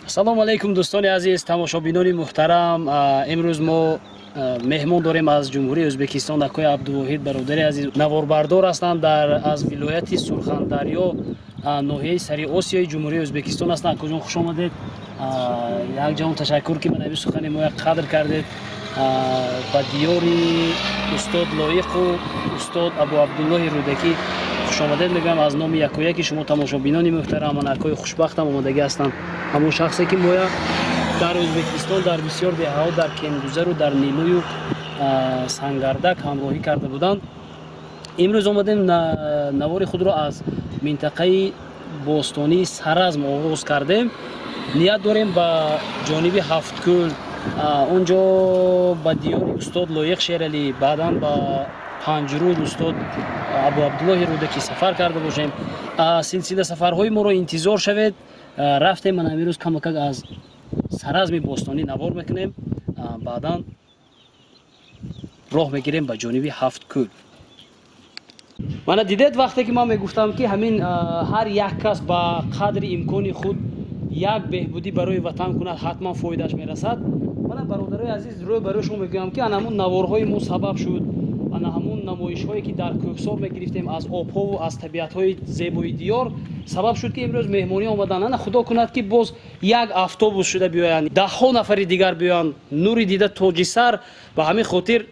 Салому алайкум, дӯстони азиз, тамошобинони муҳтарам. Имрӯз мо меҳмон дорем аз Ҷумҳурии Ӯзбекистон, акои Абдувоҳид, бародари азиз, наворбардор ҳастанд, аз вилояти Сурхандарё, ноҳияи Сари Осиёи Ҷумҳурии Ӯзбекистон ҳастанд. Акоҷон, хуш омадед. Як ҷаҳон ташаккур, ки ман ҳамин сухани моя қадр кардед. Ба диёри устод Лоиқу устод Абу Абдуллоҳи Рӯдакӣ хушомадед мегӯям аз номи якояки шумо, тамошобинони муҳтарам. Ман акои хушбахтам омодагӣ ҳастанд, ҳамон шахсе, ки моя дар Ӯзбекистон дар бисёр деҳаҳо, дар Кенгузару дар Нилӯю Сангардак ҳамроҳӣ карда буданд. Имрӯз омадем, навори худро аз минтақаи бостонии Саразм оғоз кардем. Ният дорем ба ҷониби Ҳафткӯл, он ҷо ба диёри устод Лоиқ Шералӣ, баъдан ба Панҷруд, устод Абу Абдуллоҳи Рӯдакӣ сафар карда бошем. Силсила сафарҳои моро интизор шавед. Рафтем, ман амирӯз камакак аз Саразми бостонӣ навор мекунем, баъдан роҳ мегирем ба ҷониби Ҳафткӯл. Мана дидед, вақте ки ман мегуфтам, ки ҳамин ҳар як кас ба қадри имкони худ як беҳбудӣ барои ватан кунад, ҳатман фоидааш мерасад. Мана, бародарои азиз, рӯ ба рӯ шумо мегӯям, ки ана ҳамун наворҳои мо сабаб шуд, ана ҳамун намоишҳое, ки дар кӯҳсор мегирифтем аз обҳову аз табиатҳои зебои диёр, сабаб шуд, ки имрӯз меҳмонӣ омаданд. Ана худо кунад, ки боз як автобус шуда биёянд, даҳҳо нафари дигар биёянд. Нури дида тоҷи сар. Ба ҳамин хотир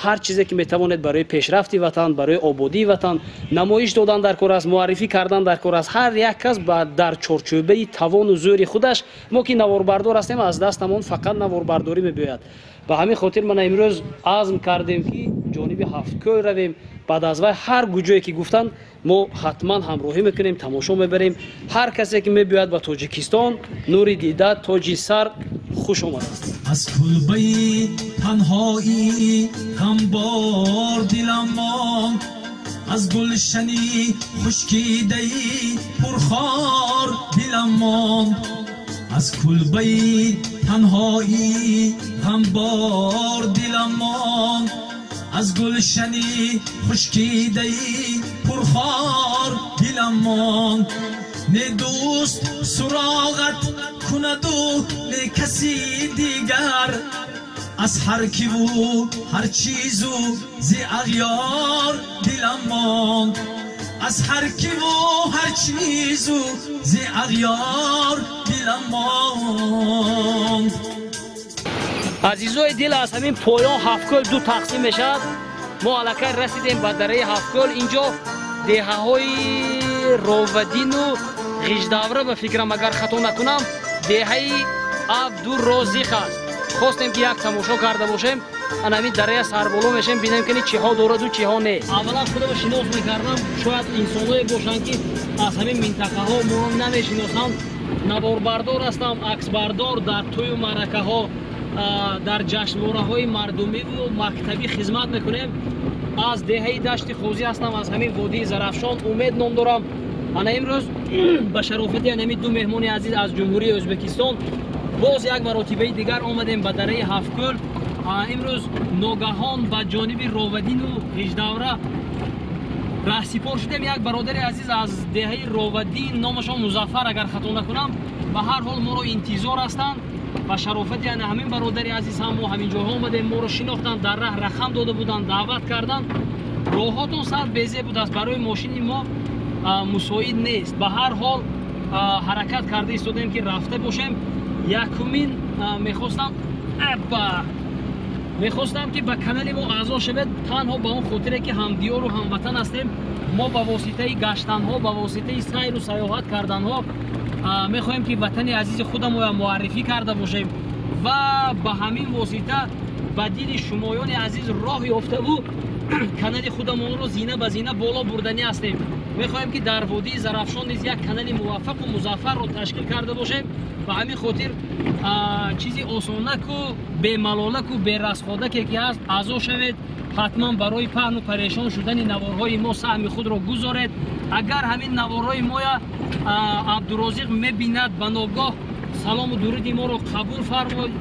ҳар чизе, ки метавонед барои пешрафти ватан, барои ободии ватан намоиш додан дар кор аст, муаррифӣ кардан дар кор аст. Ҳар як кас дар чорчӯбаи тавону зӯри худаш. Мо ки наворбардор ҳастем, аз дастамон фақат наворбардорӣ мебиёяд. Ба ҳамин хотир мана имрӯз азм кардем, ки ҷониби Ҳафткӯл равем. Баъд аз вай ҳар куҷое ки гуфтанд, мо ҳатман ҳамроҳӣ мекунем, тамошо мебарем. Ҳар касе, ки мебиёяд ба Тоҷикистон, нури дида тоҷи сар, хуш омадааст. Аз кулбаи танҳоӣ ғамбор дилам монд, аз гулшани хушкидаи пурхор дилам монд. Аз кулбаи танҳоӣ ғамбор дилам монд, аз гулшани хушкидаи пурхор дилам монд. Не дӯст суроғат кунаду не каси дигар, аз ҳар киву ҳар чизу зи ағёр дилам монд. Аз ҳар киву ҳар чизу зи ағёр дилам монд. Азизои дил, аз ҳамин поён Ҳафткӯл ду тақсим мешавад. Мо аллакай расидем ба дараи Ҳафткӯл. Инҷо деҳаҳои Ровадину Ғиждавра, ба фикрам, агар хато накунам, деҳаи Абдурозиқ аст. Хостем, ки як тамошо карда бошем. Ана ҳамин дарая сарболо мешем, бинем, ки чиҳо дораду чиҳо не. Аввалан худама шинос мекардам. Шояд инсоное бошанд, ки аз ҳамин минтақаҳо моро намешиносанд. Наворбардор ҳастам, аксбардор, дар тӯю маъракаҳо, дар ҷашнвораҳои мардумиву мактабӣ хизмат мекунем. Аз деҳаи Дашти Хозӣ ҳастам, аз ҳамин водии Зарафшон, Умед ном дорам. Ана имрӯз ба шарофати ҳамин ду меҳмони азиз аз Ҷумҳурии Ӯзбекистон боз як маротибаи дигар омадем ба дараи Ҳафткӯл. Имрӯз ногаҳон ба ҷониби Ровадину Ғиждавра раҳсипор шудем. Як бародари азиз аз деҳаи Ровадин, номашон Музаффар, агар хато накунам, ба ҳар ҳол моро интизор ҳастанд. Ба шарофати ана ҳамин бародари азиз ҳам мо ҳамин ҷойҳо омадем. Моро шинохтанд, дар раҳ рақам дода буданд, даъват карданд. Роҳҳотон сахт безеб будааст, барои мошини мо мусоид нест. Ба ҳар ҳол ҳаракат карда истодем, ки рафта бошем. Якумин мехостам, ки ба канали мо аъзо шавед, танҳо ба он хотире, ки ҳамдиёру ҳамватан ҳастем. Мо ба воситаи гаштанҳо, ба воситаи сайру сайёҳат карданҳо мехоҳем, ки ватани азизи худамоя муаррифӣ карда бошем ва ба ҳамин восита ба дили шумоёни азиз роҳ ёфтаву канали худамонро зина ба зина боло бурданӣ ҳастем. Мехоҳем, ки дар водии Зарафшон низ як канали муваффақу музаффарро ташкил карда бошем. Ба ҳамин хотир чизи осонаку бемалолаку берасходаке ки ҳаст, аъзо шавед. Ҳатман барои паҳну парешон шудани наворҳои мо саҳми худро гузоред. Агар ҳамин наворҳои моя Абдурозиқ мебинад, ба ногоҳ салому дуруди моро қабул фармоед.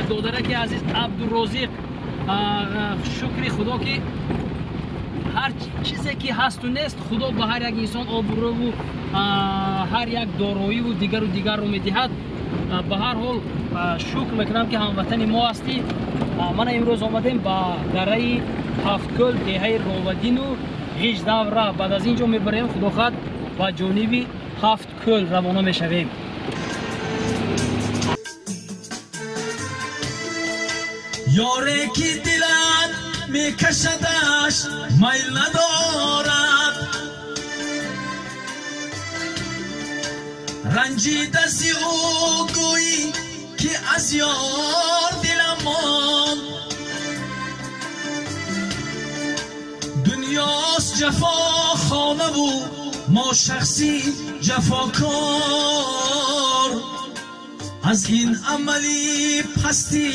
Додараки азиз Абдурозиқ, шукри Худо, ки ҳар чизе ки ҳасту нест, Худо ба ҳар як инсон обрӯву ҳар як дороиву дигару дигарро медиҳад. Ба ҳар ҳол шукр мекунам, ки ҳамватани мо ҳастӣ. Мана имрӯз омадем ба дараи Ҳафткӯл, деҳаи Ровадину Ғиждавра. Баъд аз ин ҷо мебарем, худо хоҳад, ба ҷониби Ҳафткӯл равона мешавем. Ёре ки дилат мекашадаш, майл надорад, ранҷида зи ӯ гӯӣ, ки аз ёр дилам монд. Дунёст ҷафохонаву мо шахси ҷафокор, аз ин амали пастӣ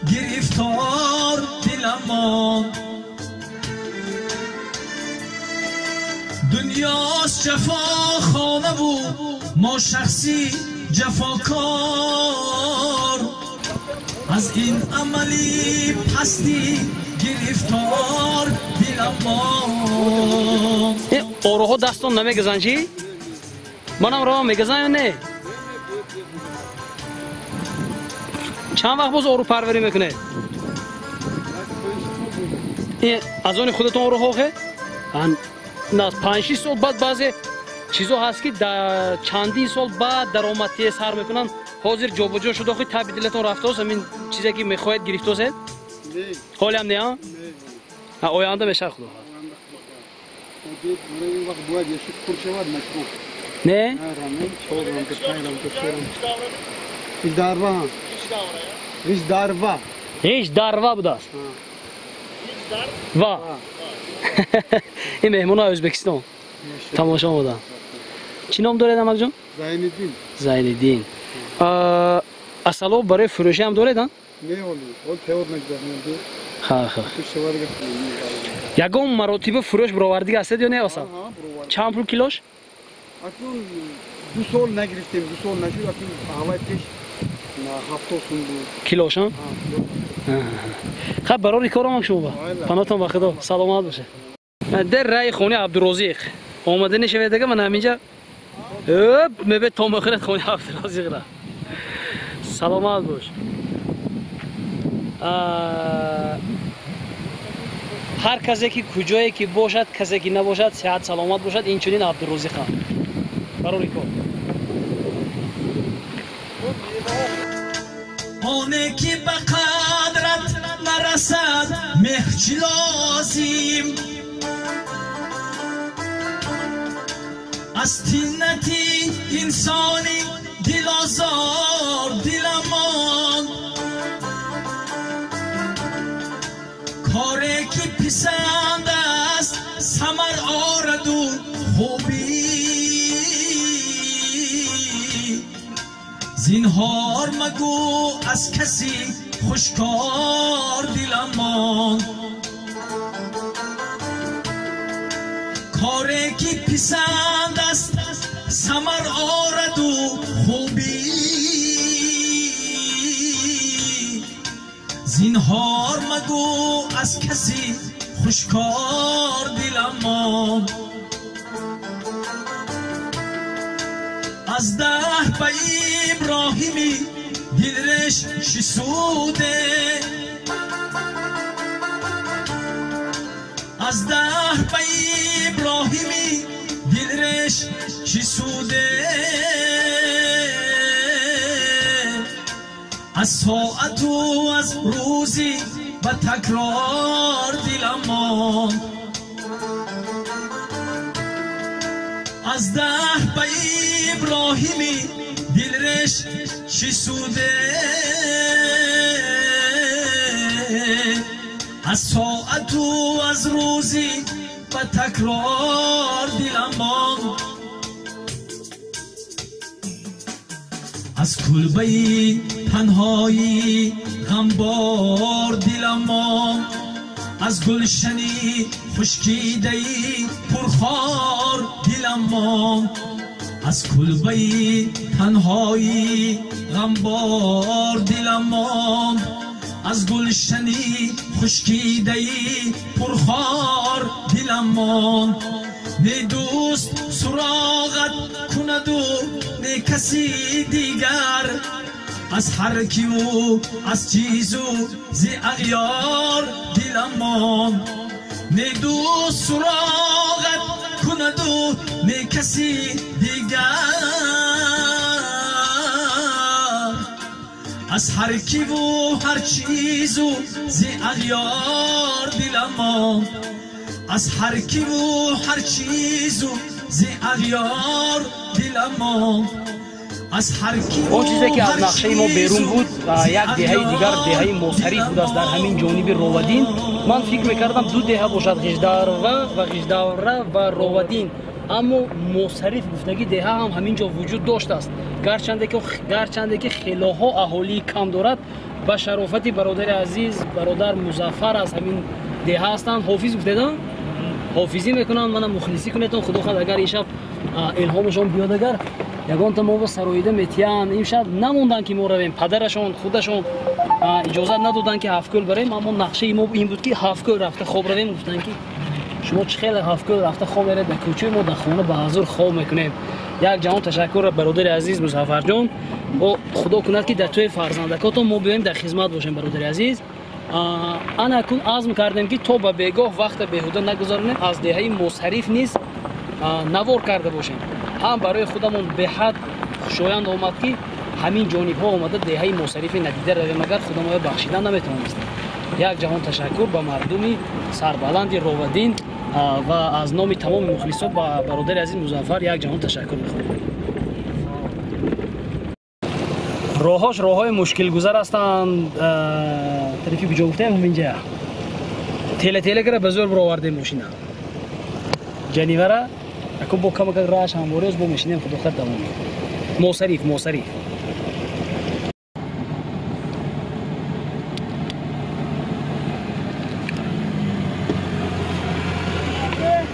гирифтор дилам монд. Дунёст ҷафохонаву мо шахси ҷафокор, аз ин амали пастӣ гирифтор дилам монд. Ороҳо дастон намегазанд чӣ? Манам роҳ мегазам ё не? Чанд вақт боз орупарварӣ мекунед? Аз они худатон ороҳо хе? 5-6 сол баъд баъзе чизо ҳаст, ки чандин сол баъд даромадтие сар мекунанд. Ҳозир ҷобаҷо шуда, хи таби дилатон рафтааст, ҳамин чизе ки мехоҳед гирифтосед? Ҳолиам не? Оянда мешавад, худо. Не? Ҳеҷ дарва будааст. Ва. Ин меҳмонои Ӯзбекистон тамошо омаданд. Чӣ ном доред, амакҷон? Зайниддин. Зайниддин. Асало барои фурӯшӣ ҳам доред? Не, ҳол тайёр нагузаронем. Ха, ха. Ягон маротиба фурӯш баровардига ҳастед ё не асал? Чанд пул килош? Акнун 2 сол нагирифтем, 2 сол нашуд, акнун ҳавай пеш 70 сум буд. Килош, ҳа? Хаб, барори кор омад шумо ба. Паноҳтон ба Худо, саломат бошед. Дар раи хонаи Абдурозиқ омада нешавед, ага ман ҳаминҷа мебед то мехӯред хонаи Абдурозиқра. Саломат бош. Ҳар касе ки куҷое ки бошад, касе ки набошад, сиҳат саломат бошад, инчунин Абдурозиқам. Барори кор. Оне ки ба қадрат нарасад, меҳр чӣ лозим? Аз тиннати инсони дилозор дилам монд. Коре ки писанд аст, самар ораду хубӣ, зинҳор магӯ аз каси хушкор дилам монд. Коре ки писанд аст, самар ораду хубӣ, зинҳор магӯ аз каси хушкор дилам монд. Аз даҳ ба Иброҳими дилреш чӣ суде? Аз даҳ ба Иброҳими дилреш чӣ суде? Аз соату аз рӯзи ба такрор дилам монд. Аз даҳ ба Иброҳими дилреш чӣ суде? Аз соату аз рӯзи ба такрор дилам монд. Аз кулбаи танҳоӣ ғамбор дилам монд, аз гулшани хушкидаи пурхор дилам монд. Аз кулбаи танҳоӣ ғамбор дилам монд, аз гулшани хушкидаи пурхор дилам монд. Не дӯст суроғат кунаду, не каси дигар, Аз ҳар киву аз чизу зи ағёр дилам монд. Не дӯст суроғат кунаду не каси дигар. Аз ҳар киву ҳар чизу зи ағёр дилам монд. Аз ҳар киву ҳар чизу зи ағёр дилам монд. Он чизе ки аз нақшаи мо берун буд, як деҳаи дигар, деҳаи Мосариф будааст дар ҳамин ҷониби Ровадин. Ман фикр мекардам ду деҳа бошад, Ғиждарва ва Ғиждавра ва Ровадин, аммо Мосариф гуфтагӣ деҳа ҳам ҳамин ҷо вуҷуд доштааст. Гарчанде ки хелоҳо аҳолии кам дорад, ба шарофати бародари азиз, бародар Музаффар аз ҳамин деҳа ҳастанд. Ҳофиз гуфтедам, ҳофизӣ мекунанд, мана мухлисӣ кунедон. Худо хоҳад агар ин шаб илҳомашон биёд, агар ягонта мо ба сароида метиҳанд. Ин шаб намонданд ки мо равем, падарашон худашон иҷозат надоданд ки Ҳафткӯл барем, аммо нақшаи мо ин буд ки Ҳафткӯл рафта хоб равем. Гуфтанд ки шумо чӣ хеле Ҳафткӯл рафта хоб меред, дар кӯчаи мо дар хона ба ҳазур хоб мекунем. Як ҷаҳон ташаккур бародари азиз Музаффарҷон. Худо кунад ки дар тӯи фарзандакотон мо биёем дар хизмат бошем бародари азиз. Ана акун азм кардем ки то ба бегоҳ вақта беҳуда нагузаронем, аз деҳаи Мосариф низ навор карда бошем. Ҳам барои худамон беҳад хушоянд омад ки ҳамин ҷонибҳо омада деҳаи Мосарифи надида равем, агар худамоя бахшидан наметавонистем. Як ҷаҳон ташаккур ба мардуми сарбаланди Ровадин ва аз номи тамоми мухлисот ба бародари азиз Музаффар як ҷаҳон ташаккур мехоҳем. Роҳҳош роҳҳои мушкилгузар ҳастанд. Тарафи куҷо гуфтем? Ҳаминҷа теле теле кара ба зӯр бировардем мошина ҷанивара. Ако бо камакак рааш ҳамвориёз бо мешинем, худо хар давом. Мосариф, Мосариф.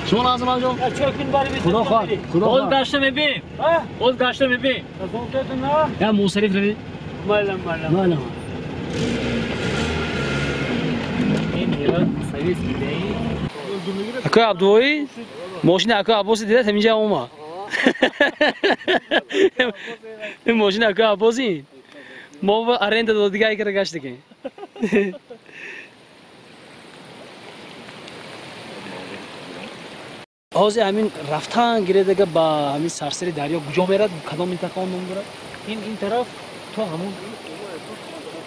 Шумо лозим ҷон? Худо хоҳад, худо хоҳад. Боз гашта мебинем. Боз гашта мебинем. Я Мосариф равед? Майлам, майлам. Майлам. Ин ира советский деҳи. Акои Абдуллоӣ, мошини акои Аббоси дидат ҳаминҷа омад. Ин мошини акои Аббоси мо ба аренда додига айкара гаштикем. Ҳозир ҳамин рафтан гиредага ба ҳамин сарсари дарё куҷо мерад? Кадом минтақа он ном дорад? Ин тараф то ҳамун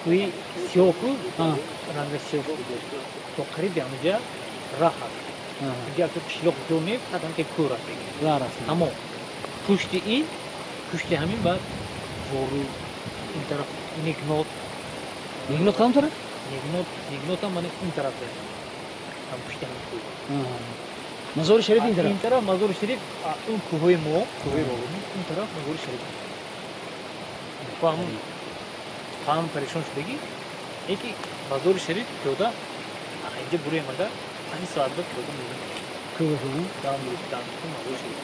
кӯҳи Сиёҳку, ранга Сиёҳку, то қариби ҳаминҷа раҳ аст. Инҷа як қишлоқ ҷо нест, фақат ҳамин кӯҳ рафт. Раҳ рафт. Аммо пушти ин, пушти ҳамин баъд Вору, ин тараф Нигнот. Нигнот кадом тараф? Нигнот, Нигнот ҳам мана ин тараф дорад. Ҳам пушти ҳамин кӯҳ. Мазори Шариф ин тараф? Ин тараф Мазори Шариф, он кӯҳҳои мо, кӯҳҳои Вору, ин тараф Мазори Шариф. Фаҳм парешон шудагӣ, яки Мазори Шариф пиёда инҷа буроем ага 5 соат ба пиёда мерем. Кӯҳ? Дам мегирем, дам мегирем Мазори Шариф.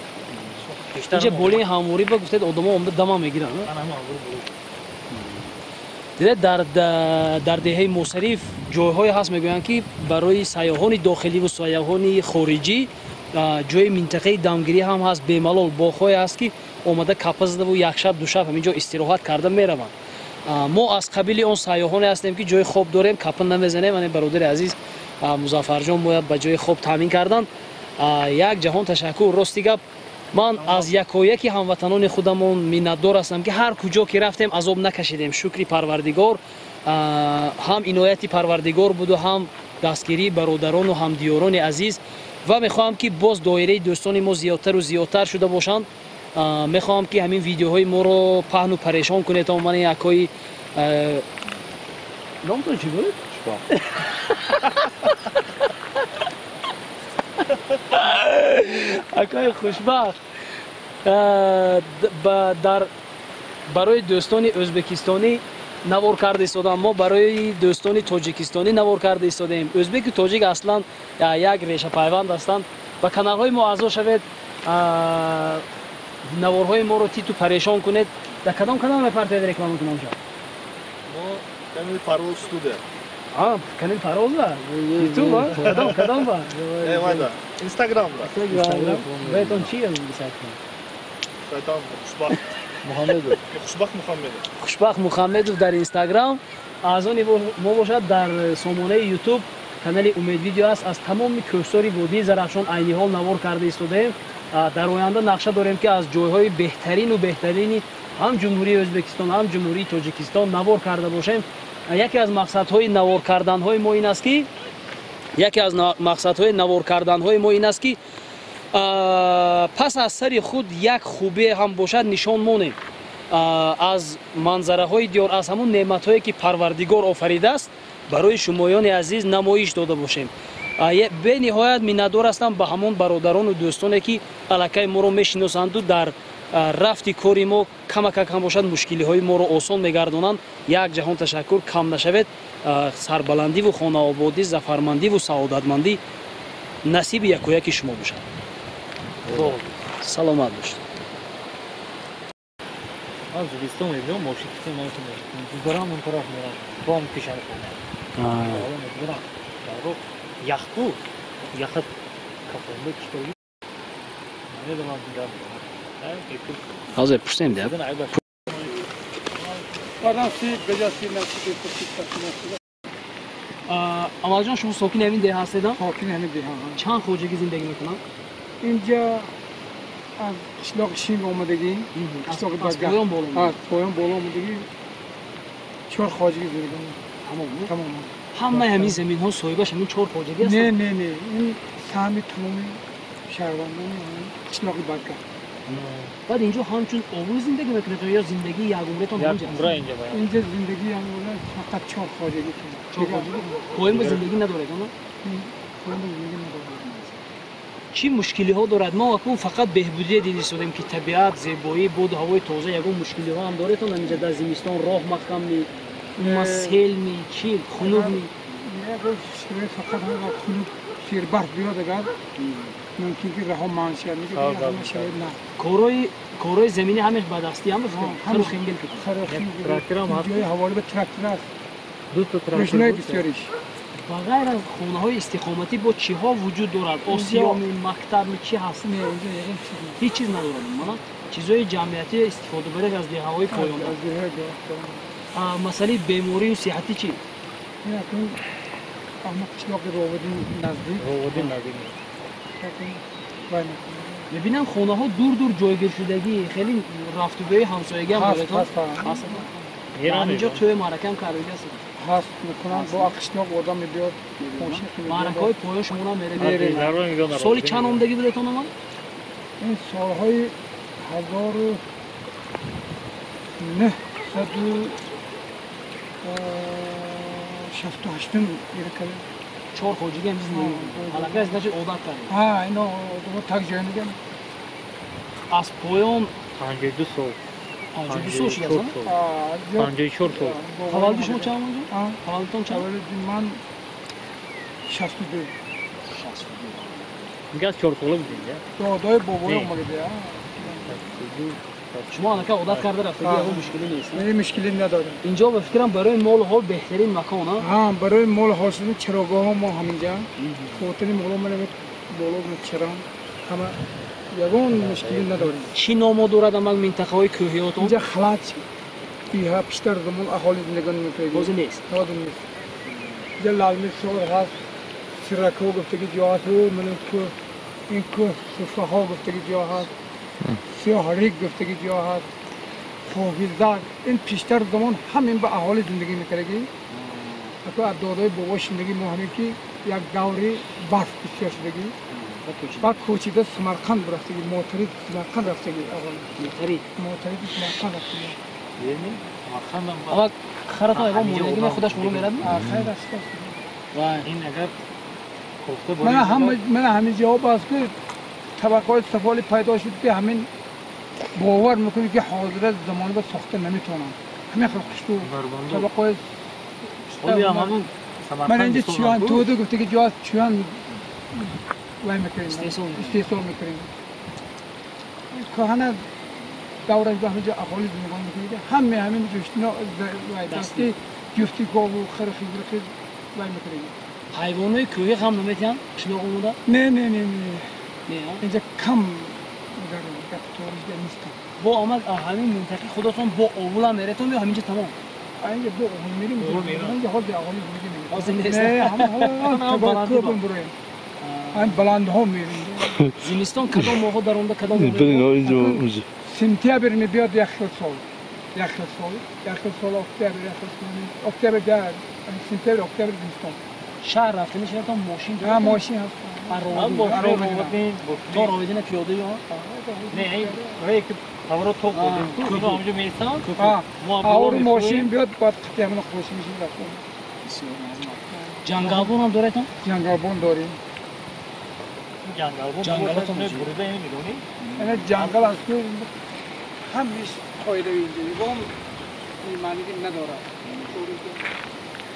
Инҷа болои ҳамворӣ ба гуфтед одамо омада дама мегиранд? Ана ҳамон ҳамворӣ болои. Дидед дар деҳаи Мосариф ҷойҳое ҳаст, мегӯянд ки барои сайёҳони дохилӣ ва сайёҳони хориҷӣ ҷои минтақаи дамгирӣ ҳам ҳаст, бемалол боғҳое ҳаст ки омада капа задаву як шаб ду шаб ҳамин ҷо истироҳат карда мераванд. Мо аз қабили он сайёҳоне ҳастем ки ҷои хоб дорем, капа намезанем. Ане бародари азиз Музаффарҷон бояд ба ҷои хоб таъмин кардан. Як ҷаҳон ташаккур. Рости гап, ман аз якояки ҳамватанони худамон миннатдор ҳастам ки ҳар куҷо ки рафтем азоб накашидем. Шукри Парвардигор, ҳам инояти Парвардигор буду ҳам дастгирии бародарону ҳамдиёрони азиз. Ва мехоҳам ки боз доираи дӯстони мо зиёдтару зиёдтар шуда бошанд. Мехоҳам ки ҳамин видеоҳои моро паҳну парешон кунед. То ман якои номтон чӣ буд? Акои хушбахт, барои дӯстони ӯзбекистонӣ навор карда истодам. Мо барои дӯстони тоҷикистонӣ навор карда истодаем. Ӯзбеку тоҷик аслан як решапайванд ҳастанд. Ба каналҳои мо аъзо шавед, наворҳои моро титу парешон кунед. Дар кадом канал мепартоед реклама кунам шо? Мо канали Парвоз студия. Канали Парвоз ба? Ютуб, а? Кадом, кадом ба? Э, вайда. Инстаграм ба. Инстаграм. Баъд он чи писать? Шайтон хушбахт. Муҳаммедов. Хушбахт Муҳаммедов. Хушбахт Муҳаммедов дар Инстаграм. Аз они мо бошад дар сомонаи Ютуб канали Умед Видео аст. Аз тамоми кӯҳсори водии Зарафшон айни ҳол навор карда истодаем. Дар оянда нақша дорем, ки аз ҷойҳои беҳтарину беҳтарини ҳам Ҷумҳурии Ӯзбекистон, ҳам Ҷумҳурии Тоҷикистон навор карда бошем. Яке аз мақсадҳои навор карданҳои мо ин аст ки яке аз мақсадҳои навор карданҳои мо ин аст, ки пас аз сари худ як хубе ҳам бошад нишон монем аз манзараҳои диёр, аз ҳамун неъматҳое, ки Парвардигор офаридааст, барои шумоёни азиз намоиш дода бошем. Бениҳоят миннатдор ҳастам ба ҳамон бародарону дӯстоне, ки аллакай моро мешиносанду дар рафти кори мо камакак ҳам бошад мушкилиҳои моро осон мегардонанд. Як ҷаҳон ташаккур, кам нашавед. Сарбаландиву хонаободӣ, зафармандиву саодатмандӣ насиби якояки шумо бошад. Саломат бошед. Ман зимистон мебинам, мошин китем, ман гузарам, он тараф мерам, бом пешани хона. Мегузарам. Яхку, яхат кафонда китоби. Намедонам дигар. Ҳозир пурсем дия. Амалҷон, шумо сокини ҳамин деҳа ҳастед? Сокини ҳамин деҳа. Чанд хоҷагӣ зиндагӣ мекунанд? Инҷа аз қишлоқи Шинг омадагӣ, қишлоқи Аз поён боло. Аз поён боло омадагӣ, чор хоҷагӣ зиндагӣ. Тамом. Тамом. Ҳамаи ҳамин заминҳо соҳибаш ҳамин чор хоҷагӣ ҳастанд? Не, не, не, ин саҳми тамоми шаҳрвандони қишлоқи Барка. Баъд инҷо ҳамчун овул зиндагӣ мекунед ё зиндагии якумретон ҳаминҷо аст? Инҷа зиндагии якумра фақат чор хоҷагӣ. Чор хоҷагӣ? Поён ба зиндагӣ надоред, ана? Поён ба зиндагӣ надоред. Чӣ мушкилиҳо дорад? Мо акнун фақат беҳбудие дида истодем, ки табиат, зебоӣ, боду ҳавои тоза. Ягон мушкилиҳо ҳам доред ҳаминҷа дар зимистон? Роҳ маҳкамми, умуман селми, чӣ, хунукми? Фақат хунук, сербарф биёд агар, мумкин ки раҳо манъ шавад. Корҳои заминӣ ҳамеш ба дастӣ ҳам хару хингил. Ҷои ҳаволи ба трактор аст, рӯшнои бисёриш. Ба ғайр аз хонаҳои истиқоматӣ бо чиҳо вуҷуд дорад? Осиёми, мактабми, чӣ ҳаст? Ҳеҷ чиз надорад. Мана чизҳои ҷамъиятӣ истифода баред аз деҳаҳои поён. Масъалаи беморию сиҳатӣ чӣ? Қишлоқи Ровадин наздик. Ровадин наздик. Мебинам, хонаҳо дур-дур ҷойгиршудагӣ, хеле рафтубиёи ҳамсоягиам доред. Ҳаминҷо тӯи маъракаам кардагӣ ҳастед? Ҳаст, мекунанд. Бо қишлоқ одам мебиёд. Маъракаҳои поён шуморо меравед. Соли чанд омадагӣ будетон омад? Ин солҳои 1968 гирифта. Чор хоҷагӣ ҳам зиндагӣ. Аллакай, значит, одат кардед. Ҳа, ино одамо так ҷой меган. Аз поён 52 сол. 52 сол шудааст? 54 сол. Таваллуди шумо чанд онҷо? Таваллудтон чанд? Таваллуди ман 62. 62. Мига аз 4 сола будем, я? Додои бобои омадагӣ. Шумо аллакай одат карда рафтагӣ, ягон мушкилӣ нест? Не, мушкилӣ надорем. Инҷо ба фикрам барои молу ҳол беҳтарин макон, а? Ҳа, барои молу ҳол шудан чарогоҳҳо мо ҳаминҷа. Хотири моло менавед боло мечарам. Ҳама ягон мушкилӣ надорем. Чӣ номо дорад амак минтақаҳои кӯҳиётон? Инҷа Халач, иҳа пиштар замон аҳоли зиндагонӣ мекард. Ҳозир нест? Ҳозир нест. Инҷа Лалми сор ҳаст, Сирако гуфтаги ҷо ҳаст, ман кӯҳ, ин кӯҳ Суфраҳо гуфтаги ҷо ҳаст, Сиёҳрик гуфтаги ҷо ҳаст, Хоҳизак. Ин пештар замон ҳамин ба аҳолӣ зиндагӣ мекардагӣ. Ако аз додои бобо шундагӣ мо ҳамин, ки як даври барф бисёр шудагӣ, баъд кӯчида Самарқанд рафтагӣ, Мотарид Самарқанд рафтагӣ аҳолӣ. Мотарид? Мотариди Самарқанд рафтагӣ. Амак харатон ягон мондаги худаш боло мерад? Хайр аст. Ин агар кофта мана ҳамин ҷавоб аст, ки табақаҳои сафолӣ пайдо шуд, ки ҳамин бовар мекунед, ки ҳозира замони ба сохта наметавонанд. Ҳамин хел хушрӯ табақаҳои. Ман инҷа чӯян тӯда гуфтаги ҷо аст, чӯян вай мекунем, истеҳсол мекунем. Кӯҳана давраш ба ҳаминҷо аҳолӣ зиндагонӣ мекунед. Ҳаме ҳамин дасти ҷуфти гову хиру хизрихи вай мекунем. Ҳайвонои кӯҳӣ ҳам наметиҳанд қишлоқ омода? Не, не, не, не, инҷа кам нестанд. Бо омад ҳамин минтақаи худатон бо овула меретон ё ҳаминҷа тамом? Инҷа бо овул мерем. Инҷа ҳозир аҳолӣ зиндагӣ намекунад. Ҳозир нест. Не, ҳама кӯҳ бурем. Ҳам баландҳо мерем. Зимистон кадом моҳҳо дар омада кадом моҳ? Сентябр мебиёд як хел сол. Як хел сол, як хел сол октябр, як хел сол. Октябр дар сентябр, октябр зимистон. Шаҳр рафта мешавад мошин дорад? Ҳа, мошин ҳаст. То Ровадина пиёда ё? Не, рей ки поворот то хӯрдем. Кӯҳ онҷо меистанд. Аур мошин биёд, баъд қитъамона хӯш мешим рафтем. Ҷангалбон ҳам доред? Ҷангалбон дорем. Ҷангалбон ҷангалотон бурида намедонӣ? Ана ҷангал аст ки ҳамиш қоида инҷо. Ягон маънӣ надорад.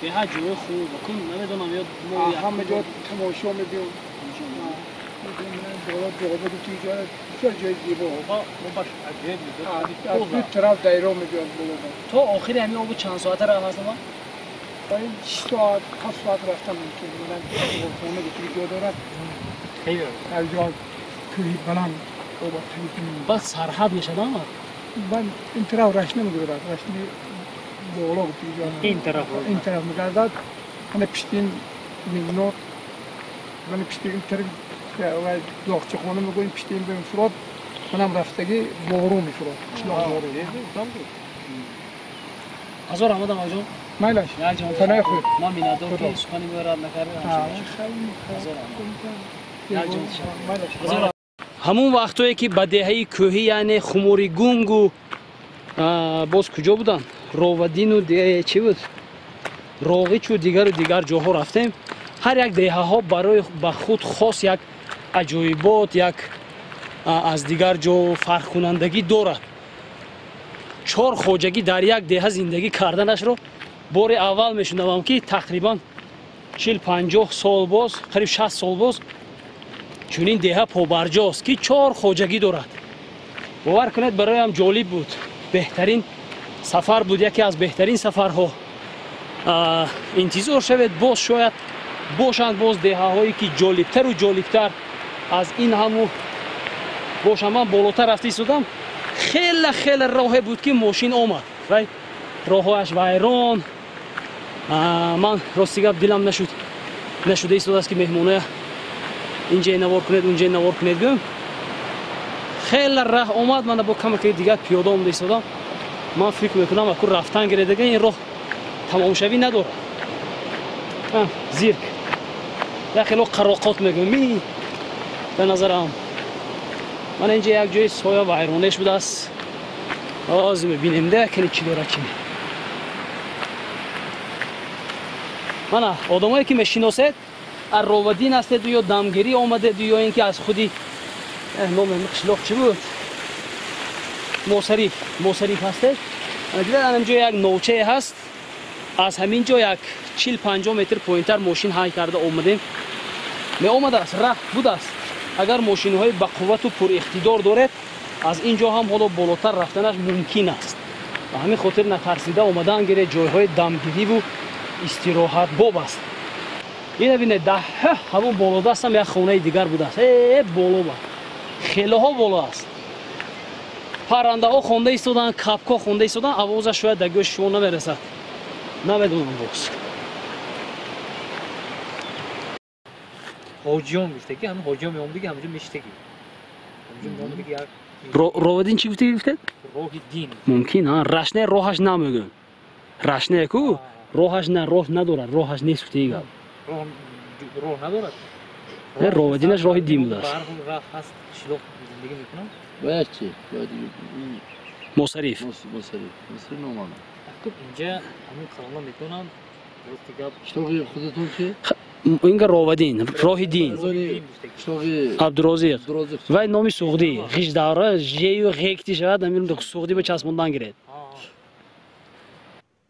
Беҳад ҷои хуб. Кун намедонам ё мо ҳама ҷо тамошо мебиём. Боло ҷоба ки ҷо бисёр ҷои зебо. Аз ду тараф дайро мебиёд боло. То охири ҳамин обу чанд соата раҳ аст ма? 6 соат, 7 соат рафтан мумкин. Хона ки ҷо дорад. Аз ҷо кӯҳи баланд оба табиӣ. Баъд сарҳад мешавад ама? Баъд ин тараф рашна мегузарад. Рашни боло ин тараф ин тараф мегардад. Ана пишти ин минор, мана пишти ин тараф доғчахона мегӯем, пишти ин мефурод, манам рафтагӣ бору мефурод. Қишлоқ бору. Ҳазор раҳмат амакҷон. Майлаш. Панои худ. Ман миннатдор ки сухани моро рад накардед. Ҳазор раҳмат. Ҳамун вақтое ки ба деҳаи кӯҳӣ, яъне Хумори Гунгу боз куҷо буданд? Ровадину деҳаи чӣ буд? Роғичу дигару дигар ҷоҳо рафтем. Ҳар як деҳаҳо барои ба худ хос як аҷоибот, як аз дигар ҷо фарқкунандагӣ дорад. 4 хоҷагӣ дар як деҳа зиндагӣ карданашро бори аввал мешунавам ки тақрибан 40-50 сол боз, қариб 60 сол боз чунин деҳа побарҷост ки 4 хоҷагӣ дорад. Бовар кунед, бароям ҷолиб буд. Беҳтарин сафар буд, яке аз беҳтарин сафарҳо. Интизор шавед, боз шояд бошанд боз деҳаҳое ки ҷолибтару ҷолибтар аз ин ҳаму бошанд. Ман болотар рафта истодам, хеле хеле роҳе буд ки мошин омад. Вай роҳҳояш вайрон. Ман рости гап дилам нашуда истодааст ки меҳмоная инҷае навор кунед, унҷае навор кунед гӯям. Хеле раҳ омад, мана бо камаки дигар пиёда омада истодам. Ман фикр мекунам аку рафтан гиредага ин роҳ тамомшавӣ надорад. Зирк як хело қароқот мегӯям ми ба назарам. Мана инҷа як ҷои соя вайронеш будааст. Ҳозир мебинем да кани чӣ дорад чӣ. Мана одамое ки мешиносед, аз Ровадин ҳастеду ё дамгирӣ омадеду ё ин ки аз худи номи қишлоқ чӣ буд? Мосариф, Мосариф ҳастед. Дидед ҳамин ҷо як новчае ҳаст. Аз ҳамин ҷо як 40-50 метр поинтар мошин ҳай карда омадем. Меомадааст, раҳ будааст. Агар мошинҳои бақуввату пуриқтидор доред, аз ин ҷо ҳам ҳоло болотар рафтанаш мумкин аст. Ба ҳамин хотир натарсида омадан гире, ҷойҳои дамгириву истироҳатбоб аст. Ина бинед, даҳ ҳамон болодастам як хонаи дигар будааст. Боло ба хелоҳо боло аст. Паррандаҳо хонда истоданд, капкҳо хонда истоданд, овозаш шояд дар гӯши шумо намерасад. Намедонам боз. Ҳоҷиён гуфтаги, ҳамин ҳоҷиён меомадиги, ҳаминҷо мешитаги. Ҳаминҷо меомадиги як Ровадин чӣ гуфтаги гуфтед? Роҳи дин. Мумкин, ҳа, рашне роҳаш намегӯям. Рашне ку роҳаш на, роҳ надорад, роҳаш нест гуфтаги гап. Роҳ надорад? Не, Ровадинаш роҳи дин будааст. Роҳ ҳаст, қишлоқ зиндагӣ мекунам. Бояд чӣ? Мосариф. Мосариф. Мосариф номана. Инҷа ҳамин қаламро метавонанд рости гап. Қишлоқи худатон чи? Инга Ровадин, роҳи дин. Қишлоқи Абдурозиқ. Вай номи суғдӣ. Ғиждавра жею ғекти шавад, амир суғдӣ ба часпондан гиред.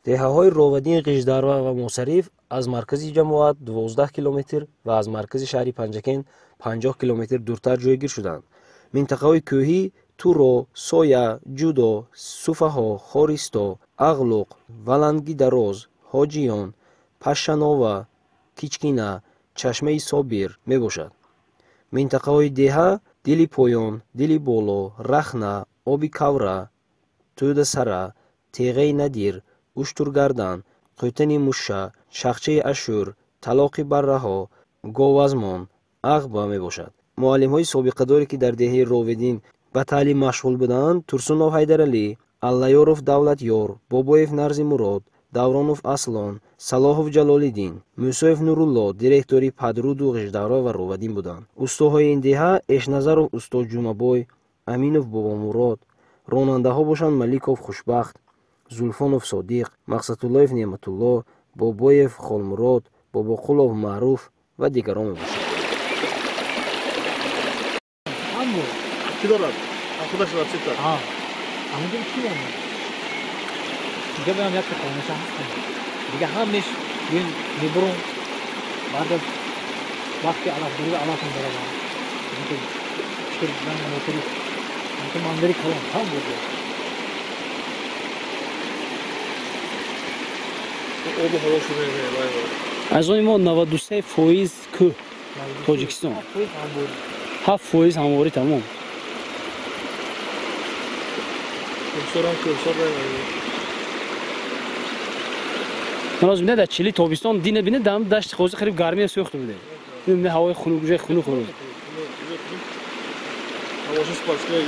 Деҳаҳои Ровадин, Ғиждарва ва Мосариф аз маркази ҷамоат 12 километр ва аз маркази шаҳри Панҷакент 50 километр дуртар ҷойгир шуданд. Минтақаҳои кӯҳӣ Туро, Соя, Ҷудо, Суфаҳо, Хористо, Ағлуқ, Валангидароз, Ҳоҷиён, Пашшанова, Кичкина, Чашмаи Собир мебошад. Минтақаҳои деҳа Дили Поён, Дили Боло, Рахна, Оби Кавра, Тӯдасара, Теғаи Надир, Уштургардан, Қӯтани Мушша, Шахчаи Ашӯр, Талоқи Барраҳо, Говазмон, Ағба мебошад. Муаллимҳои собиқадоре, ки дар деҳаи Роведин ба таълим машғул буданд, Турсунов Ҳайдаралӣ, Аллаёров Давлатёр, Бобоев Нарзимурод, Давронов Аслон, Салоҳов Ҷалолиддин, Мусоев Нурулло, директори Падруду Ғиждавра ва Ровадин буданд. Устоҳои ин деҳа Эшназаров устод Ҷумабой, Аминов Бобомурод, ронандаҳо бошанд Маликов Хушбахт, Зулфонов Содиқ, Мақсадуллоев Неъматулло, Бобоев Холмурод, Бобоқулов Маъруф ва дигарон мебошанд. Чӣ дорад? Худаш дорад чӣ? Ҳамонҷо чӣ дорад? Дига баям якта хонаша ҳастам. Дига ҳамеш мебурам. Баъд аз вақти алафдорӣ алаф мебаравам. Мотори манзари калон ҳам буд. Обу ҳаво шуда. Аз они мо 93% кӯҳ Тоҷикистон. 7% ҳамворӣ тамом. Ман бинед, дар чили тобистон дина бинед, дар дашти Қозӣ қариб гармия сӯхта буде. Бинед, ҳавои хунук, ҷои хунук хунук. Ҳавоша спасла.